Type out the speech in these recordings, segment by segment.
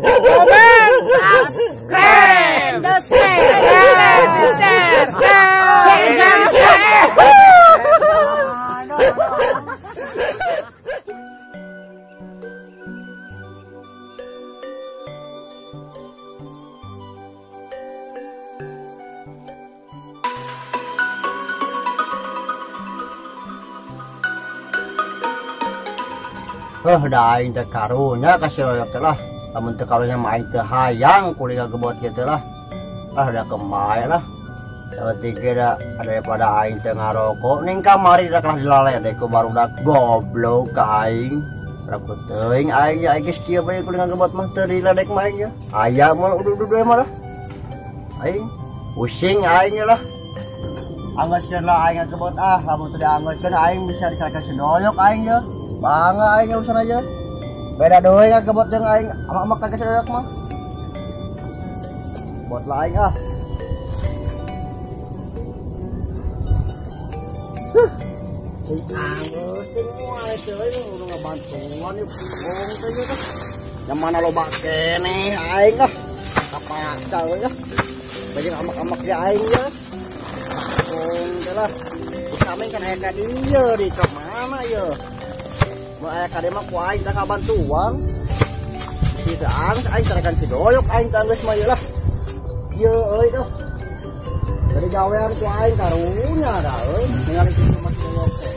Comment, subscribe, share, share. Da aing teh karunya ka si Royok teh lah. Lamun teu karunya mah aing teu hayang kuliah gebot kitu lah. Ah da kemae lah. Saeutik ge da daripada aing teu ngarokok ning kamari da kalah dilaledek ku barudak goblok ka aing. Rakut teuing aing ya geus kieu bae kuliah gebot mah teu diledek mah aing ya. Aya moal uduh-uduh mah lah. Aing pusing aing lah. Anggeuskeun lah aing gebot ah, lamun teu dianggeuskeun aing bisa dicarekan si Doyok aing ya. Bangga aing urusan aja. Beda deui ngagebot jeung aing amak-amak ka si Doyok mah. Bot lah aing ah. Cing anggeus cing moal teh euy udah ngabantuan ieu bong teh ieu teh. Yang mana loba keneh aing ah. Kapaksa euy ah. Bajing amak-amak ge aing ya. Bong teh lah. Saming kan aya ka dieu di ka mana ieu? Mun aya ka dieu mah ku aing teh kabantuan. Kitu anggeus aing carekan si Doyok aing teh anggeus mah ieu lah. Ieu euy tuh. Dari gawean ku aing karunya da euy. Ningali kitu mah si Doyok teh.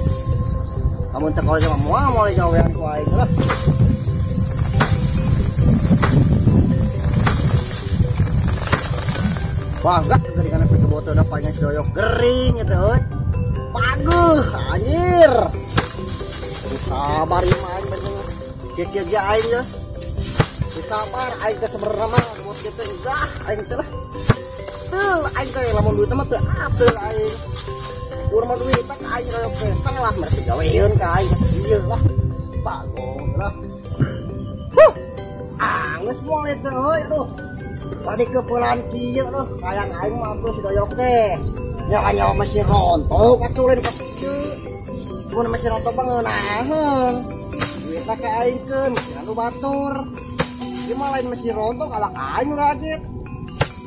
Lamun teh kalau sama moal moal gawean ku aing lah. Bangga geuningan pikeubot teh panjang si Doyok gering eta euy. Paguh anjir. Sabar ieu mah aing bajeng. Kieu-kieu ge aing ye. Sabar aing teh sebenarnya mah buat kieu teh enggah aing teh lah. Teu aing teh lamun duit mah teu apel aing. Urang mah duit teh aing royok teh salah mersi gaweun ka aing ieu lah. Bagong lah. Huh. Anggeus moal teh euy aduh. Tadi keupelan kieu tuh hayang aing mah atuh si Doyok teh. Nya nyawa masih rontok atuh lain ka kieu. Mun masih rontok mah ngeunaheun. Duitna ka aing keun, anu batur. Ieu mah lain masih rontok awak aing rajit.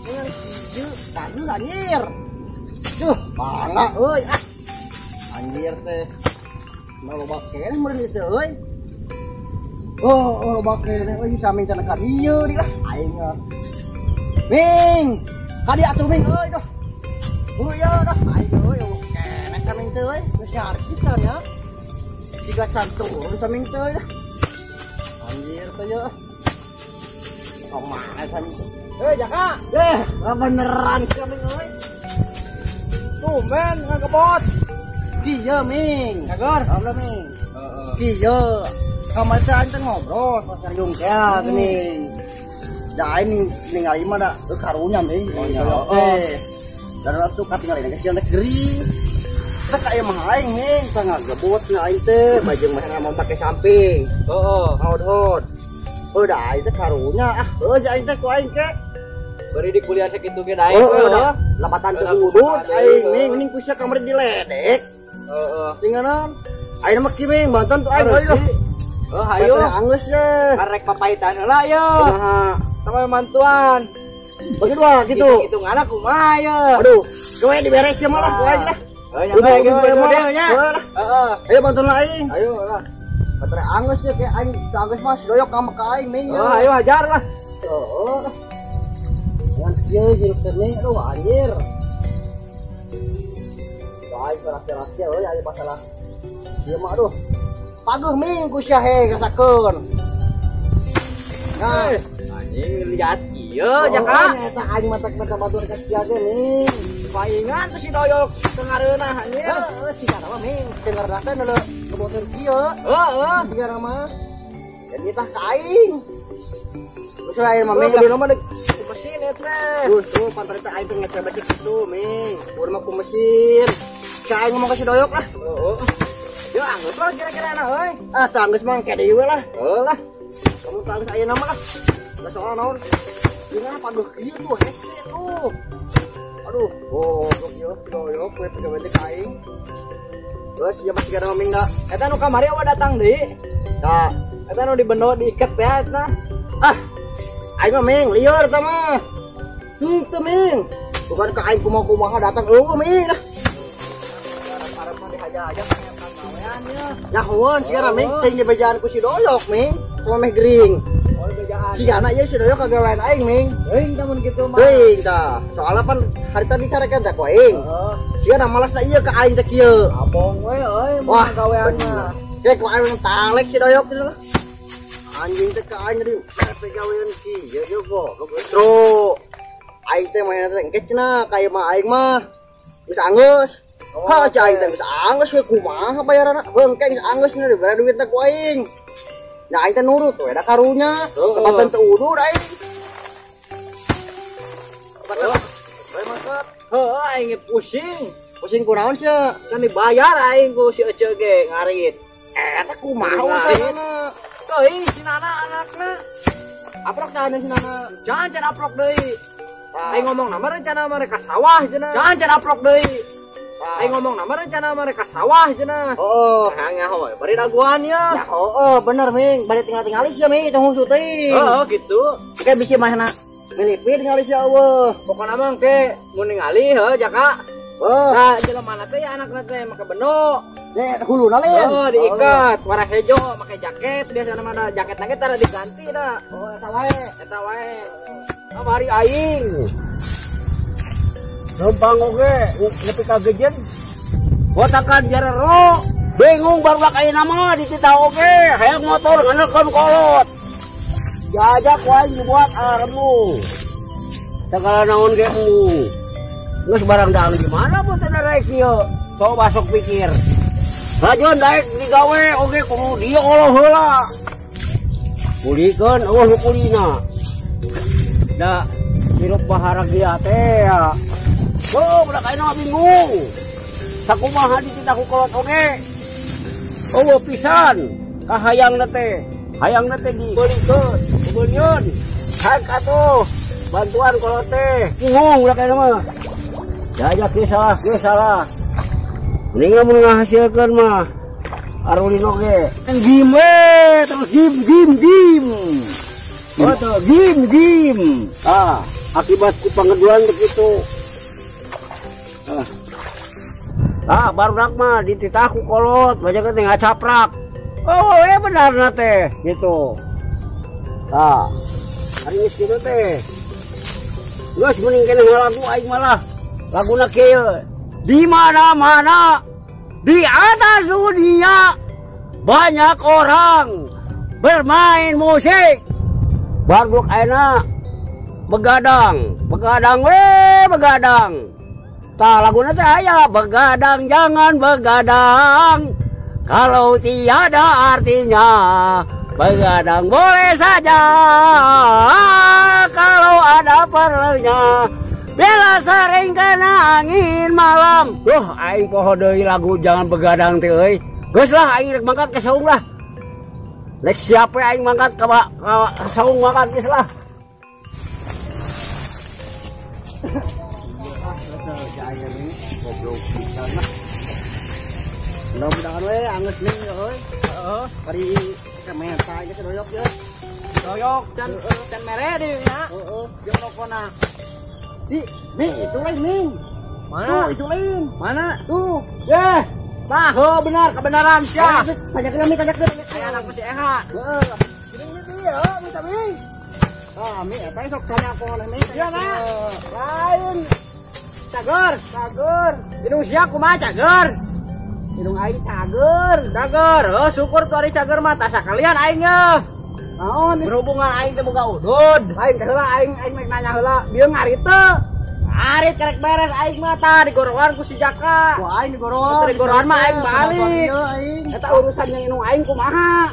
Ngan kieu tadi anjir. Duh, bangga euy ah. Anjir teh. Mah loba keneh meureun ieu teh euy. Oh, loba keneh euy saming cenah ka dieu di lah aing. Ming, ka dieu atuh Ming euy duh. Heueuh dah aing euy keneh saming teh euy. Geus nyarki nya. Siga can turun saming teh euy. Anjir teh ye. Kumaha saming teh? Heuh Jaka, beneran saming euy. Tumben ngagebot. Kieu Ming. Kagor. Alhamdulillah Ming. Heeh. Kieu. Kamari teh aing teh ngobrol pas ngariung teh geuning. Da aing ningali mah da karunya Ming. Oh iya. Dan waktu katingali geus teh gering. Teh ka ieu mah aing Ming, teh ngagebot nya aing teh bajeng mah mau pake samping. Heeh, hot-hot. Heuh da aing teh karunya ah, heuh aing teh ku aing ke. Bari di kuliah sakitu ge da aing. Heeh, lapatan teu udut aing Ming, mending ku sia kamari diledek. Heeh. Tinggalan. Aing mah kieu Ming, bantuan tuh aing euy. Heuh hayu. Anggeus ye. Karek papaitan heula ye. Kumaha? Sama mantuan. Bagi dua gitu. Hitunganna kumaha ye? Aduh, kowe diberes ye mah lah ku aing lah. Heuh nya bae nya. Heeh. Ayo bantuan aing. Ayo lah. Baterai anggeus ye kayak aing anggeus mah doyok ka ka aing Ming. Oh, ayo hajar lah. Heeh. Ngan kieu jeung teh aduh anjir. Aing keras-keras euy aya masalah. Ieu mah aduh. Paguh Ming ku sia he rasakeun. Nah, anjing lihat ieu Jaka. Eta aing mah teh batur ka sia ge Ming. Paingan tuh si Doyok teu ngareunah anjir. Heuh, siga mah Ming, teu ngareunah teh neuleuh keboteun kieu. Heeh, siga mah. Jadi tah ka aing. Geus lain mah Ming. Kudu mah ku mesin eta. Tuh, tuh pantar teh aing teh ngecebek kitu Ming. Kudu mah ku mesin. Ka aing ngomong ka si Doyok lah. Heeh. Yo anggeus mah kira-kira na euy. Ah, tah anggeus mah ke deui we lah. Heuh lah. Kamu tah anggeus ayeuna mah lah. Geus soal naon. Gimana paguh kieu tuh hese tuh. Aduh, goblok ieu Doyok we pegawe teh ka aing. Terus ieu masih gara ming da. Eta nu kamari awa datang deui. Da, Eta nu dibendo diiket ya eta. Ah. Aing mah ming lieur tah mah. Henteu ming. Bukan ka aing kumaha-kumaha datang eueuh ming lah. Arep mah dihaja-haja pengen gawean ya. Nyahoan sia ming teuing dibejaan ku si Doyok ming. Kumaha meh gering. Oh bejaan. Sigana ieu si Doyok kagawean aing ming. Teuing tah mun kitu mah. Teuing tah. Soalna pan hari tadi carekan teh ku aing. Heeh. Sigana malasna ieu ka aing teh kieu. Abong we euy wah gawean mah. Kayak ku aing talek si Doyok gitu lah. Anjing teh ka aing jadi pegawean kieu ieu goblok. Justru aing teh mah teh engke cenah ka ieu mah aing mah geus anggeus. Ha cai aing teh geus anggeus we kumaha bayaranna? Bengke geus anggeus cenah dibere duitna ku aing. Nah aing teh nurut we da karunya. Tempatan teu udur aing. Heuh aing pusing. Pusing kunaon sia? Can dibayar aing ku si Ece ge ngarit. Eta kumaha usahana? Teuing si Nana anakna. Aprok tah si Nana. Jangan can aprok deui. Aing ngomong nama rencana mereka sawah cenah. Jangan can aprok deui. Aing ngomong nama rencana mereka sawah cenah. Oh, nyaho bari daguan ya. Ya heeh bener ming, bari tinggal-tinggali sia ming tong husu teuing. Heeh gitu. Engke bisi mahna milipid ningali sia eueuh. Pokona mah engke mun ningali heuh Jaka. Heuh. Nah, jelema mana teh anakna teh make bendo. Ya huluna lain. Oh, diikat warna hejo make jaket biasana mah da jaketna ge tara diganti da. Oh, eta wae. Eta wae. Kamari aing. Lempang oge nepi ka gejen. Botakan jarero. Bingung barudak ayeuna mah dititah oge hayang motor nganelkeun kolot. Jajak wae dibuat aremu. Segala naon ge embung. Geus barang daang di mana pun teu rek ieu. Coba sok pikir. Rajon daek digawe oge kudu dieu oloh heula. Kulikeun eueuh nu kulina. Da hirup baharagia teh ya. Oh, budak ayeuna bingung. Sakumaha dititah ku kolot oge. Eueuh pisan kahayangna teh. Hayangna teh dibeulikeun, dibeulian. Hak atuh bantuan kolot teh. Bingung budak ayeuna mah. Jajak kieu salah, kieu salah. Mending lamun ngahasilkeun mah arulin oge. Gim we terus gim gim gim. Oh tuh gim gim. Ah, akibat ku pangedulan teh kitu. Ah, barudak mah dititah ku kolot, banyak teh ngacaprak. Oh, ya benar teh gitu. Ah, hari geus kitu teh. Geus mending keneh lagu aing malah. Laguna kieu. Di mana-mana di atas dunia banyak orang bermain musik. Barudak ayeuna begadang, begadang we begadang. Tah laguna teh aya begadang jangan begadang kalau tiada artinya, begadang boleh saja kalau ada perlunya. Bela sering kena angin malam. Duh aing poho deui lagu jangan begadang teh euy. Geus lah aing rek mangkat ke saung lah. Rek siap we aing mangkat ka saung mangkat geus lah. Goblok pisan lah. Mudah-mudahan we anggeus ning euy. Heeh. Bari meta ge doyok ye. Doyok can can mere deui nya. Heeh. Jeung rokona. Di, mi itu lain ming. Mana? Tuh, itu lain. Mana? Tuh. Yeh. Nah, heuh benar kebenaran sia. Tanyakeun mi, tanyakeun. Aya anakku si Eha. Heeh. Geuning mi ieu, mi tah mi. Ah, mi eta sok tanya ku mi. Iya, na. Lain. Cager, cager. Hidung sia kumaha cager? Hidung aing cager. Cager. Heuh, syukur tuh ari cager mah tah sakalian aing ye. Naon? Berhubungan aing teh boga udud. Lain teh heula aing aing rek nanya heula, bieu ngarit teu? Ngarit karek beres aing mah tah digorowan ku si Jaka. Ku aing digorowan. Digorowan mah aing balik. Eta urusan yang indung aing kumaha?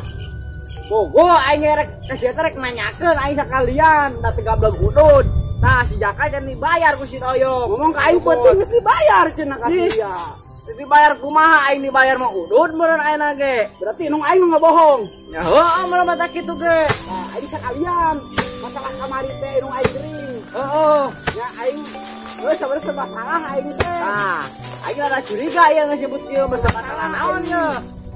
Bogo aing rek ka sia teh rek nanyakeun aing sakalian da teu gablek udud. Tah si Jaka can dibayar ku si Doyok. Ngomong ka aing penting geus dibayar cenah ka sia. Dibayar kumaha aing dibayar mah udud meureun ayeuna ge. Berarti indung aing nu ngabohong. Ya heueuh meureun mata kitu ge. Nah, aing sakalian masalah kamari teh indung aing gering. Heeh. Ya aing heuh sabenerna serba salah aing teh. Tah, aing rada curiga ieu ngasebut kieu serba salah naon ye.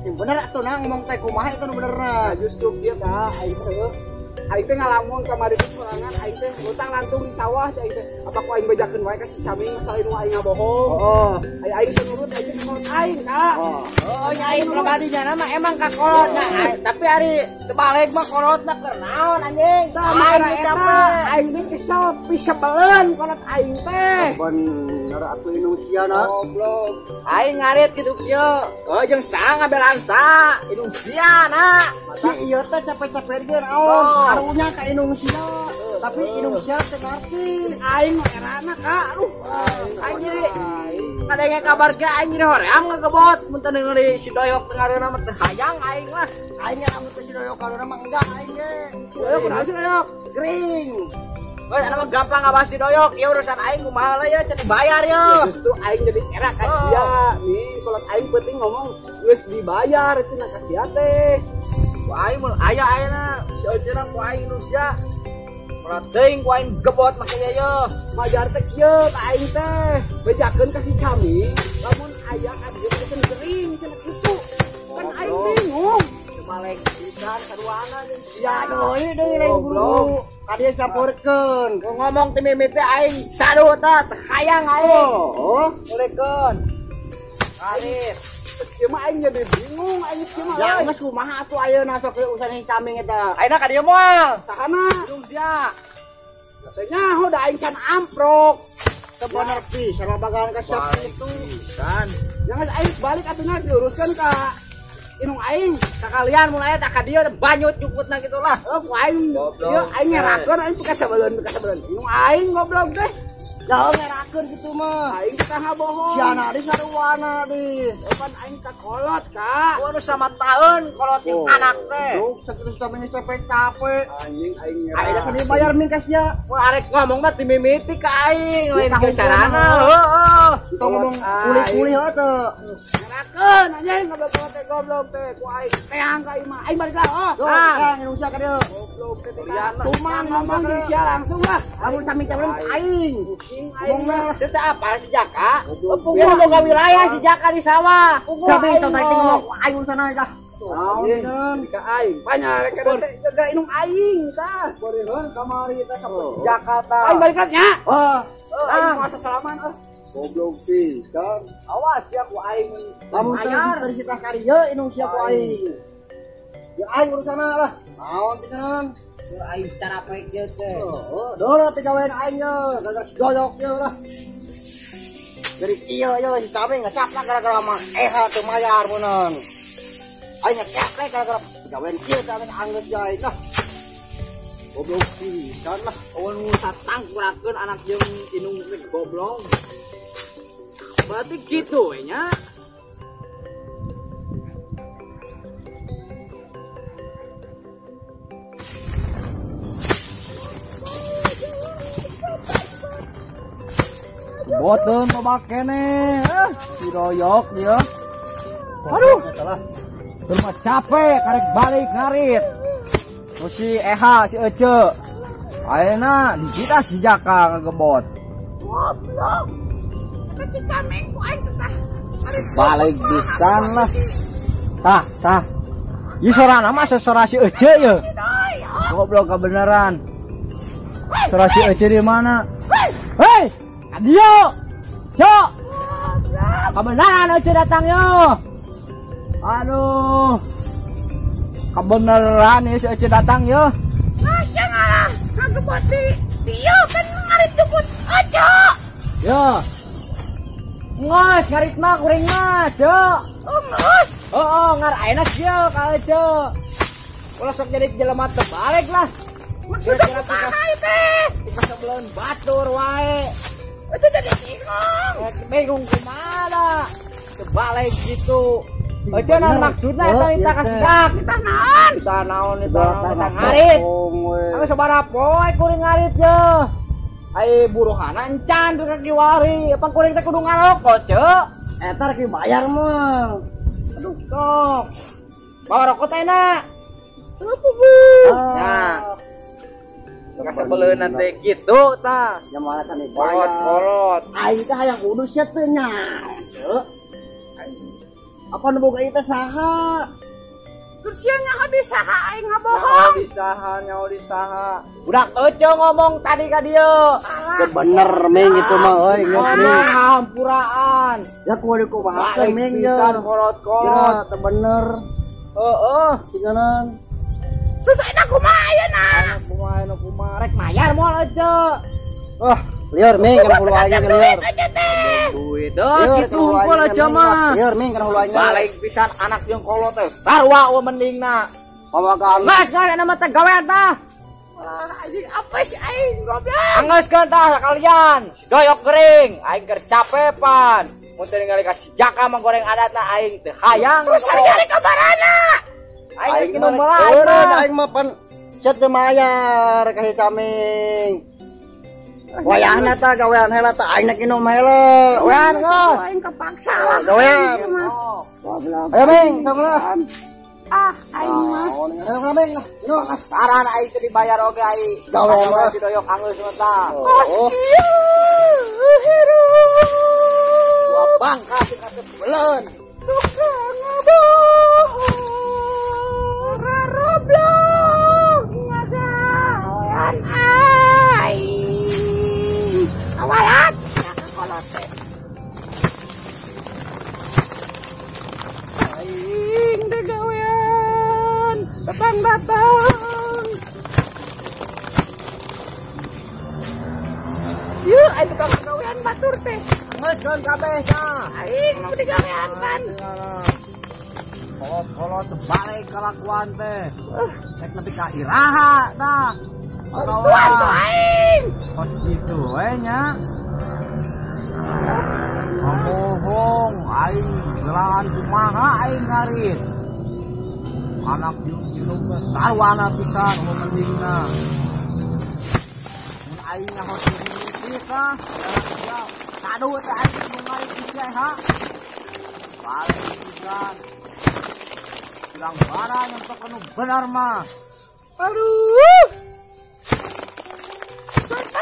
Yang bener atuh nah ngomong teh kumaha itu nu benerna. Nah, justru kieu tah aing teh heuh. Aing teh ngalamun kamari teh sorangan aing teh lutang lantung di sawah teh aing teh. Apa ku aing bejakeun wae ka si Caming masalah nu aing ngabohong. Heeh. Ai aing teu nurut aing teh kolot aing ka. Oh, nya aing pribadinya mah emang ka kolot nya. Tapi ari tebalik mah kolotna keur naon anjing. Aing capek. Aing teh kesel pisebeleun kolot aing teh. Bener atuh indung sia na. Goblok. Aing ngarit kitu kieu. Oh jeung sa ngabelaan sa indung sia na. Si ieu teh capek-capek ge naon karunya ka indung sia. Tapi indung sia teh ngarti. Aing mah erana ka. Aduh. Aing jadi kadenge kabar ge aing jadi hoream ngagebot mun teu ningali si Doyok ngareuna mah teu hayang aing mah. Aing lamun teu si Doyok karunya mah enggak aing ge. Doyok kunaon si Doyok? Gering. Wah, ana mah gampang ngabahas si Doyok. Ya urusan aing kumaha lah ya, can dibayar ya. Justru aing jadi era ka sia. Nih, kolot aing penting ngomong geus dibayar cenah ka sia teh. Ku aing mun aya ayeuna si Ojena ku aing nu sia. Moal teuing ku aing gebot make ye. Majar teh kieu ka aing teh. Bejakeun ka si Caming, lamun aya ka dieu teh gering cenah kitu. Kan aing bingung. Malek pisan saruana jeung sia deui deui lain guru-guru. Ka dieu sampeurkeun. Ngomong teh mimiti aing saduh tah teu hayang aing. Oh, mulikeun. Ngarit. Ieu mah aing jadi bingung aing kieu mah. Ya geus kumaha atuh ayeuna sok urusan si Caming eta. Ayeuna ka dieu moal. Sahana? Indung sia. Teh nyaho da aing can amprok. Teu bener pisan babagan ka siap kitu. Pisan. Jangan aing balik atuh diuruskeun ka indung aing. Sakalian mun aya tak ka dieu banyut jukutna kitu lah. Oh, ku aing. Ieu aing ngerakeun aing pikasebeleun pikasebeleun. Indung aing goblok teh. Ya ngerakeun kitu mah. Aing teh ngabohong. Siana di saruana di. Pan aing ka kolot ka. Anu sama taeun kolot jeung anak teh. Duh, sakitu sampe capek-capek. Anjing aing nyerah. Aing da dibayar ming ka sia. Mun arek ngomong mah dimimiti ka aing lain ke carana. Heeh. Tong ngomong kulih-kulih heuh teu. Ngerakeun anjing goblok teh goblok teh ku aing teang ka imah. Aing balik lah. Oh, tah indung sia ka dieu. Goblok teh. Tuman ngomong di sia langsung lah. Lamun sami cabreun aing. Ngomong mah teu apa si Jaka. Biar boga wilayah si Jaka di sawah. Tapi tong tadi ngomong aing urusan dah. Naon ka aing. Banyak rek teh jaga indung aing tah. Boreun kamari teh ka si Jaka tah. Aing balik nya. Heeh. Aing masa salaman ah. Goblok pisan. Awas ya ku aing. Lamun teu disitah ka dieu indung sia ku aing. Ya aing urusana lah. Naon tinggal. Aing cara pek ieu teh. Oh, doh pigawean aing ye, gara-gara si Doyok ye lah. Jadi ieu ye si Caming ngecap lah gara-gara mah eha teu mayar meunang. Aing ngecap gara-gara pigawean kieu teh anggeus ye aing lah. Goblok pisan lah. Awan nu satangkurakeun anak jeung indung teh goblok. Berarti kitu we nya. Boteun loba keneh, si Doyok dia. Aduh, rumah capek karek balik ngarit. Terus si Eha, si Ece. Ayeuna dijita si Jaka ngegebot. Goblok. Eta si Cameng ku aing teh. Balik pisan lah. Tah, tah. Ieu sorana mah sesora si Ece ye. Goblok kebenaran. Sora si Ece di mana? Hei! Adio, cok, kebenaran Ece datang yo. Aduh, kebenaran ya si Ece datang yo. Masya Allah, ngagebot di dia kan ngarit jemput Ece. Yo, ngos ngarit mah kuring mah, cok. Oh ngos. Oh, ngar ayeuna kieu ka Ece. Ulah sok jadi jelema terbalik lah. Maksudnya kumaha teh? Kasebeleun batur wae. Itu jadi bingung. Bingung kumaha terbalik gitu. Ece naon maksudna eta minta ka sidak? Minta naon? Minta naon eta minta ngarit. Ame sabaraha poe kuring ngarit ye. Ai buruhana encan duka kiwari. Apa kuring teh kudu ngarokok, Ceu? Eta rek dibayar mah. Aduh, sok. Bawa rokok teh na. Nah. Kasebeleunan teh kitu tah. Nya moal kan dibayar. Kolot. Aing teh hayang kudu sia teh nya. Ceu. Apa nu boga ieu teh saha? Terus sia nyaho di saha aing ngabohong? Nyaho di saha. Budak ece ngomong tadi ka dieu. Bener Ming itu mah euy. Ngomong hampuraan. Ya kudu kumaha Ming ya. Kolot-kolot. Ya teu bener. Heeh, tinggalan. Terus ayeuna kumaha ayeuna? Kumaha kumaha rek mayar moal ece. Wah, lieur Ming kana hulu aing lieur. Duit deh kitu hungkul aja mah. Lieur Ming kana hulu aing. Balik pisan anak jeung kolot teh sarua we mendingna. Pamagaan. Mas, kana mah teh gawean tah. Wah, anjing apa sih aing goblok. Angeuskeun tah kalian. Doyok gering, aing keur capek pan. Mun teu ningali ka si Jaka mah goreng adatna aing teu hayang. Terus hari-hari kabarana. Aing mah meuleuh aing mah pan cet teu mayar ka si Caming. Wayahna tah gawean heula tah aing nek inum heula. Gawean geus. Aing kepaksa lah. Gawean. Goblok. Ayo Ming, sama. Ah, aing mah. Ayo Ming lah. Inum. Saran aing teu dibayar oge aing. Gawean mah si doyok angeus mah tah. Kos kieu hirup. Dua bangka sing kasebeleun. Tukang ngabohong. Roblok ngagawean aing. Awalat kolot teh. Aing degawean datang-datang. Yeuh aing tukang gawean batur teh. Geus keun kabeh tah. Aing nu digawean pan. Kolot-kolot balik kalakuan teh. Rek nepi ka iraha tah. Tuan tuh aing. Kos kitu we nya. Ngabohong aing gerangan kumaha aing ngarit. Anak jeung indung teh sarwana pisan mun mendingna. Mun aing nyaho sih tah. Aduh teh aing nu ngarit si ha. Balik pisan. Bilang barang yang nu benar mah. Aduh.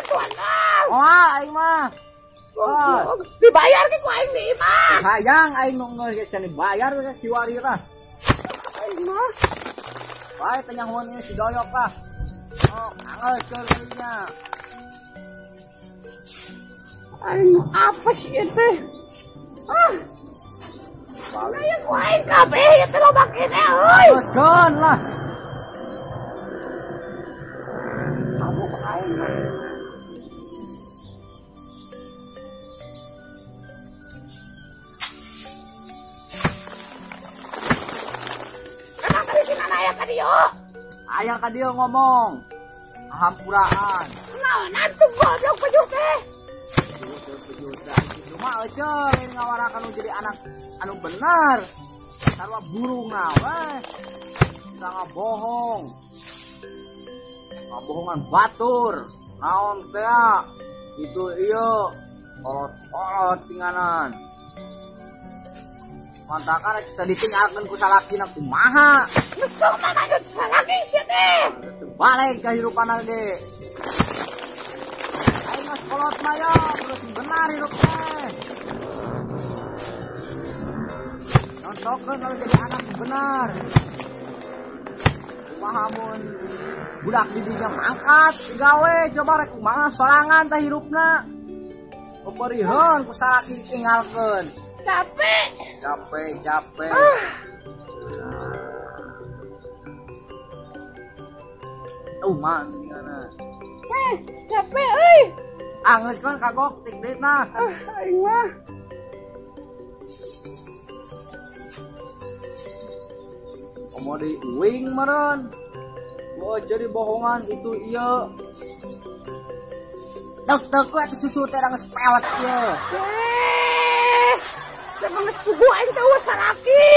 Tuan oh, aing mah. Dibayar ke ku aing di imah. Hayang aing nu geus can dibayar we kiwari tah. Aing mah. Bae teh nyahoan ieu si Doyok lah. Oh, angeus keur nya. Aing apa sih ieu teh? Ah. Aing ku aing kabeh ieu teh loba kene euy. Teruskeun lah. Aduh aing. Aya ka dieu ngomong. Hampuraan. Naon atuh goblok pejuh teh. Pejuh teh cuma ece lain ngawarakan nu jadi anak anu bener. Sarua burung we. Bisa ngabohong. Ngabohongan batur. Naon teh itu ieu kolot-kolot tinganan. Mantakan kita ditinggalkan ku salakina kumaha. Geus kumaha manut salaki sia teh. Balik kehidupan ge. Aing geus kolot mah yo, terus benar hirup teh. Nontokeun kalau jadi anak benar. Kumaha mun budak didinya mangkat digawe coba rek kumaha sorangan teh hirupna. Peperiheun ku salaki ditinggalkeun. Capek. Capek. Man gimana? Capek euy. Ah, geus keun kagok tik deui nah. Ah, aing mah. Komo di uing meureun. Oh, jadi bohongan itu ieu. Tek-tek we susu teh geus pewet ieu. Memang geus puguh aing teh eueuh salaki.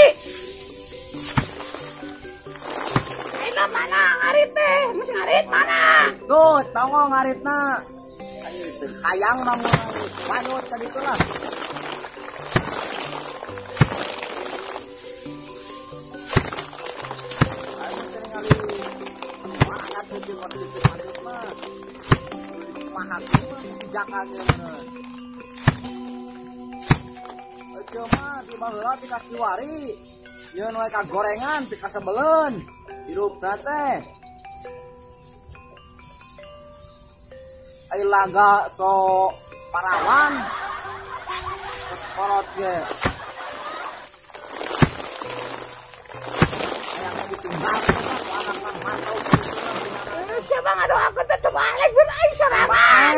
Ayeuna mana ngarit teh? Geus ngarit mana? Tuh, tongo ngaritna. Aing teu hayang mah lanjut ka ditu lah. Aing teh ningali mana teh jeung kitu lanjut mah. Kumaha si Jaka ge meureun. Cuma di baheula di kiwari. Nyeun we ka gorengan pikasebeleun. Hirupna teh. Ai laga so parawan. Kolot ge. Hayang ditinggalkeun ku anak mah mantau. Siapa ngadoakeun teh teu balik beun aing sorangan.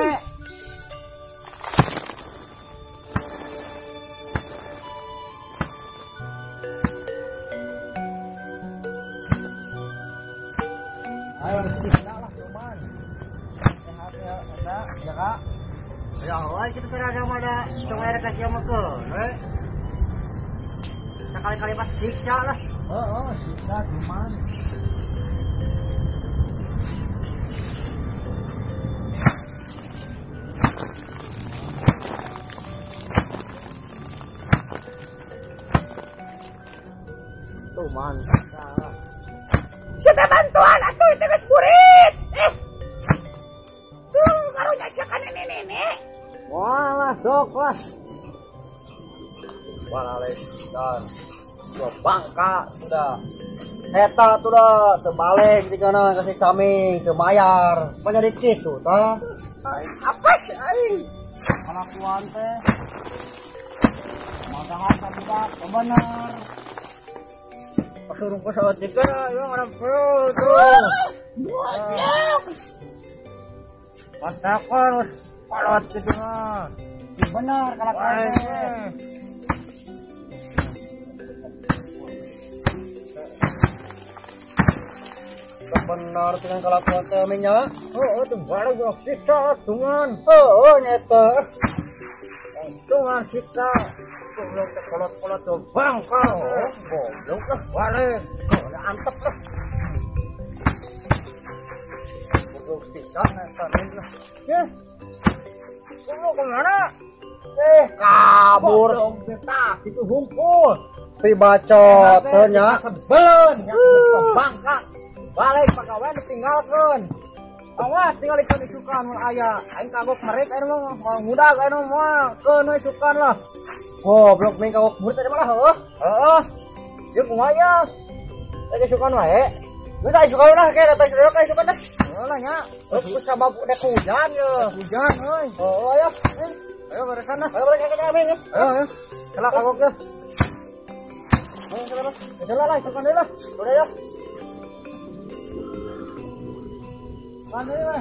Ayo sikna lah cuman. Sehat ya eta jaga. Ya wae kitu teh ada mah da tong aya kasih mah keun we. Sakali-kali mah siksa lah. Heeh, siksa cuman. Tuman. Siapa bantuan atuh itu geus burit. Tuh karunya sia ka nenek-nenek. Walah sok lah. Walah dan dua bangka sudah. Eta tuh dah teu balik tigana kasih caming teu bayar. Penyadit kitu tah. Apa sih aing? Kalakuan teh. Magahan budak bener. Pasurung pesawat dika, ya orang perut tuh. Goblok. Pantakan kolot gitu mah. Bener kalakuan teh. Bener dengan kalakuan teh nya. Heeh, teu balik siksa tungan. Heeh, nyeta. Tungan siksa. Goblok teh kolot-kolot tuh bangka. Goblok lah balik. Udah antep lah. Goblok siksa eta lah. Yeh. Goblok kemana? Kabur. Goblok teh itu hungkul. Pibacot teh nya. Sebeleun nya bangka. Balik pagawean ditinggalkeun. Awas tinggal ikan isukan mun aya. Aing kagok merik aing mah mau ngudag aing mah keun we isukan lah. Goblok ming kagok murid tadi malah heuh. Heeh. Ieu kumaha ya? Tadi isukan wae. Geus aya isukan lah ke datang ka isukan dah. Heuh lah nya. Terus sabab dek hujan ye. Hujan euy. Heuh aya. Ayo beresan lah. Ayo balik ka kami geus. Ayo ayo. Salah kagok ye. Ayo salah. Salah lah isukan deui lah. Udah ya. Mana ya?